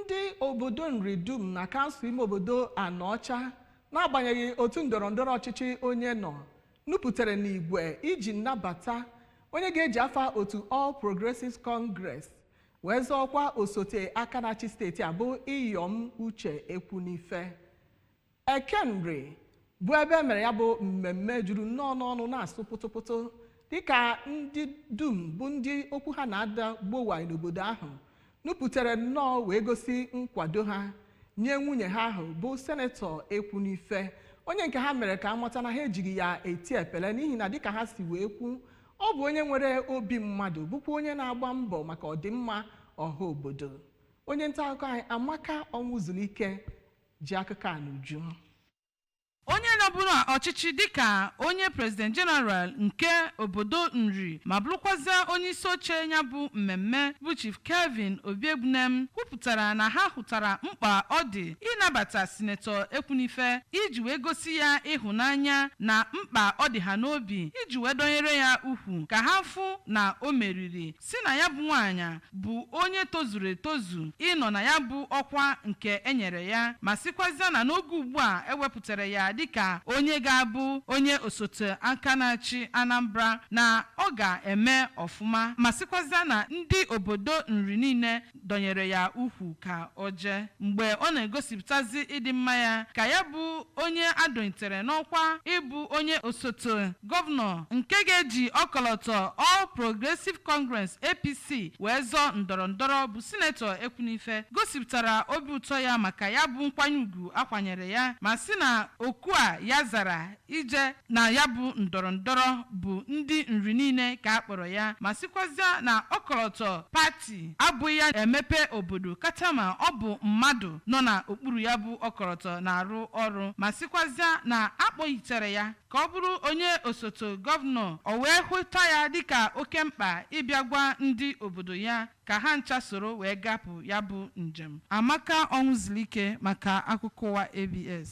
Ndị obodo Nri dum na kansụl ime obodo Anaọcha, n'agbanyeghị otu ndọrọ ndọrọ ọchịchị onye nọ, nupụtara n'igwe iji nnabata onye ga-eji afa otu All Progressives Congress wee zọọkwa osote aka na-achị steeti a, bụ Iyom Uche Ekwunife. Ekenri bụ ebe e mere ya bụ mmemme juru nnọọ n'ọnụ na-asụ pụtụpụtụ, dịka ndị dum bụ ndị okwu ha na-ada gbowai n'obodo ahụ nupụtara nnọọ wee gosi nkwado ha nye nwunye ha ahụ, bụ Senetọ Ekwunife, onye nke ha mere ka amata na ha ejighị ya eti epele, n'ihi na dịka ha si wee kwu, ọ bụ onye nwere obi mmadụ, bụkwa onye na-agba mbọ maka ọdịmma ọha obodo. Onye nta akụkọ anyị, Amaka Ọnwụzulike, ji akụkọ a n'uju. Onye nọbụrụ ọchịchị dịka onye President General nke obodo Nri ma bụrụkwazịa onye isi oche ya bụ mmemme, bụ Chief Kelvin Obiegbunem, kwupụtara na ha hụtara mkpa ọ dị ịnabata Sinetọ Ekwunife iji wee gosi ya ịhụnanya na mkpa ọ dị ha n'obi iji wee dọnyere ya ukwu ka ha fụ na o meriri, si na ya bụ nwaanyị bụ onye tozuru etozu ịnọ na ya bụ ọkwa nke enyere ya, ma sịkwazịa na n'oge ugbu a ewepụtara ya dịka onye ga-abụ onye osote aka na-achị Anambra, na ọ ga-eme ọfụma, ma sịkwazịa na ndị obodo Nri niile dọnyere ya ukwu ka o jee. Mgbe ọ na-egosipụtazi ịdị mma ya ka ya bụ onye adọnyitere n'ọkwa ịbụ onye osote gọvanọ nke ga-eji ọkọlọtọ All Progressive Congress, APC, wee zọọ ndọrọ ndọrọ, bụ Sinetọ Ekwunife gosipụtara obi ụtọ ya maka ya bụ nkwanye ugwu akwanyere ya, ma sị na oku a ya zara ije na ya bụ ndọrọ ndọrọ bụ ndị Nri niile ka a kpọrọ ya, ma sịkwazịa na ọkọlọtọ pati abụghị ya emepe obodo, kama ọ bụ mmadụ nọ n'okpuru ya bụ ọkọlọtọ na-arụ ọrụ, ma sịkwazịa na akpọghitere ya ka ọ bụrụ onye osote gọvanọ, o wee hụta ya dịka oke mkpa ịbịa gwa ndị obodo ya ka ha ncha soro wee gapụ ya bụ njem. Amaka Ọnwụzilike maka akụkọ ụwa ABS.